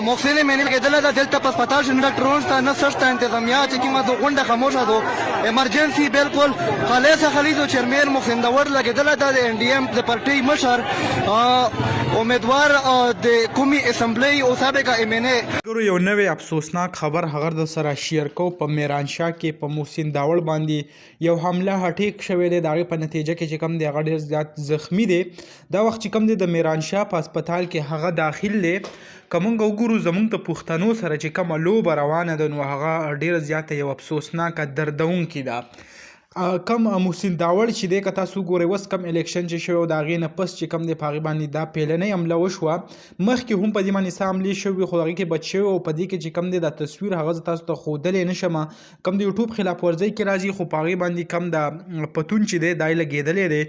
محسن مینې کېدله ده. دلته په هسپتال کې نه ډاکټران شته، نه څه شته. انتظامیه چې کومه ده، غونډه خاموشه ده، ایمرجنسي بالکل خالص خالي ده. چیئرمین محسن داوړ لګېدله ده، د این ډي ایم د پارټۍ مشر امیدوار د قومي اسمبلۍ او سابقه ایم این ای. ګورو یو نوی افسوسناک خبر هغه در سره شیر کو. په میرانشاه کې په محسن داوړ باندې یو حمله اټیک شوی دی. د هغې په نتیجه کې چې کوم دی، هغه ډېر زیات زخمی دی. دا وخت چې کوم دی، د میرانشاه په هسپتال کې هغه داخل دی. که مونږ وګورو، زمونږ د پښتنو سره چې کومه لوبه روانه ده، نو هغه ډېره زیاته یو افسوسناکه دردونکې ده. کم محسن داوړ چې دی، که تاسو وګورئ، اوس کم الیکشن چې شوی، د هغې نه پس چې کم دی، په هغې باندې دا پیلنۍ حمله وشوه. مخکې هم په دې باندې څه حملې شوې، خو هغې کې بچ شوی. او په دې کې چې کم دی، دا تصویر هغه زه تاسو ته ښودلی نه شم، کم د یوټیوب خلاف ورزۍ کې راځي، خو په هغې باندې کم دا پتون چې دی، دا یې لګېدلی دی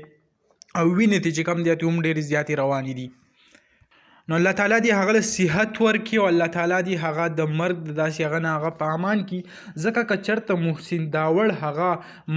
او وینې ته چې کم دی هم ډېرې زیاتې روانې دي. نو الله تعالی دی هغه له صحت ورکړي او الله تعالی دی هغه د مرګ د داسې هغه نه هغه په امان کړي، ځکه که چرته محسن داوړ هغه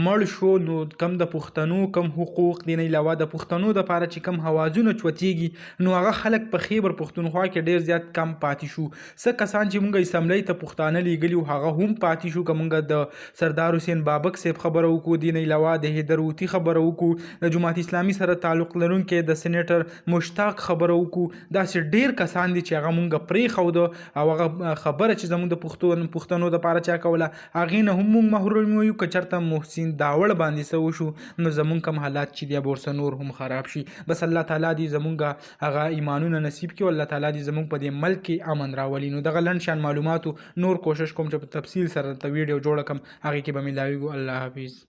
مړ شو، نو کم د پښتنو کم حقوق دي، نه علاوه د پښتنو د پاره چې کم هوازونه چوتیږي، نو هغه خلک په خیبر پښتونخوا کې ډیر زیات کم پاتې شو. څه کسان چې مونږ اسمبلی ته پښتانه لیږلي، هغه هم پاتې شو. که مونږ د سردار حسین بابک صاحب خبره وکړو، دین علاوه د حیدر اوتی خبره وکړو، د جماعت اسلامي سره تعلق لرونکی د سېنیټر مشتاق خبره وکړو، داسې ډیر کسان دي چې هغه مونږ پرېښوده او هغه خبره چې زمونږ د پښتنو دپاره چا کوله، هغې نه هم مونږ محروم یو. که چېرته محسن داوړ باندې څه وشو، نو زمونږ کوم حالات چې دی، به ورسره نور هم خراب شي. بس الله تعالی دې زمونږ هغه ایمانونه نصیب کړي او الله تعالی دې زمونږ په دې ملک کې امن راولي. نو دغه لنډ شان معلوماتو، نور کوشش کوم چې په تفصیل سره درته ویډیو جوړه کړم، هغې کې به ملاویږو. الله حافظ.